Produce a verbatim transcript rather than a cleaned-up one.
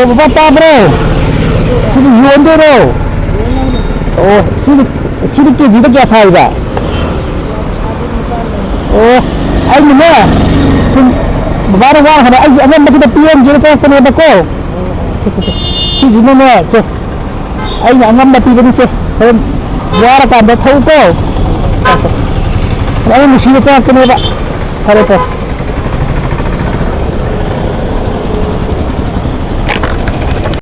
ꯕꯕꯥ ꯇꯥꯕ꯭ꯔꯣ? ꯁꯤꯕꯨ ꯌꯣꯟꯗꯣꯏꯔꯣ? ꯑꯣ, ꯁꯤꯗꯤ, ꯁꯤꯗꯤ ꯀꯦꯖꯤꯗ ꯀꯌꯥ ꯁꯥꯔꯤꯕ? ꯑꯣ, ꯑꯩꯅꯅꯦ, ꯁꯨꯝ ꯕꯕꯥꯅ ꯋꯥ ꯍꯥꯏꯕ, ꯑꯩꯒꯤ ꯑꯉꯝꯕꯗꯨꯗ ꯄꯤꯔꯝꯒꯦꯅ ꯆꯪꯉꯛꯄꯅꯦꯕꯀꯣ꯫ ꯁꯦ, ꯁꯦ, ꯁꯦ꯫ ꯁꯤꯁꯤꯅꯅꯦ, ꯁꯦ, ꯑꯩꯅ ꯑꯉꯝꯕ ꯄꯤꯕꯅꯤꯁꯦ꯫ ꯍꯣꯔꯦꯟ ꯋꯥꯔꯀꯥꯟꯗ ꯊꯧꯀꯣ꯫ ꯑꯩ ꯅꯨꯡꯁꯤꯅ ꯆꯪꯉꯛꯄꯅꯦꯕ꯫ ꯐꯔꯦ, ꯐꯔꯦ꯫